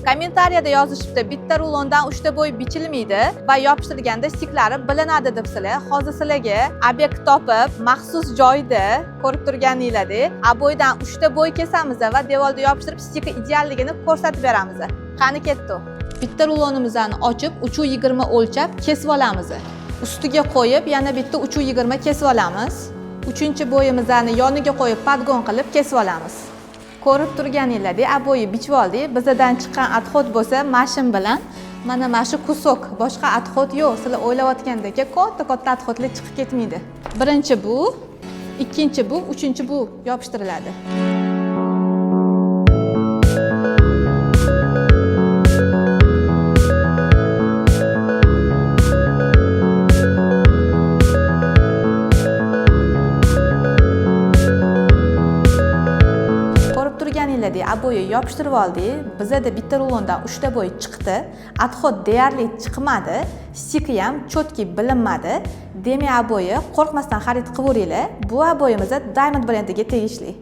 Kommentariyada yozishibdi, bitta rulondan 3 ta bo'y bichilmaydi va yopishtirganda стик lari bilinadi debsizlar. Hozir sizlarga obyekt topib, maxsus joyda ko'rib turganinglardek, обой dan 3 ta bo'y kesamiz va devorda yopishtirib, стик i idealligini ko'rsatib beramiz. Qani, ketdi. Bitta rulonimizni ochib, 3,20 o'lchab kesib olamiz. Ustiga qo'yib, yana bitta 3,20 kesib olamiz. Uchinchi bo'yimizni yoniga qo'yib, подгон qilib kesib olamiz. Ko'rib turganinglardek, обои bichib oldik. Bizadan chiqqan отход bo'lsa, mashin bilan mana shu кусок, boshqa отход yo'q. Sizlar o'ylayotgandek katta katta отход lar chiqib ketmaydi. Birinchi bu, ikkinchi bu, uchinchi bu yopishtiriladi. Ko'rib turganinglardek, обои yopishtirib oldik. Bizada bitta rulondan 3 ta bo'y chiqdi. Отход deyarli chiqmadi. Стик i ham четкий bilinmadi. Demak, обои qo'rqmasdan xarid qilaveringlar. Bu обои miz Diamond brendiga tegishli.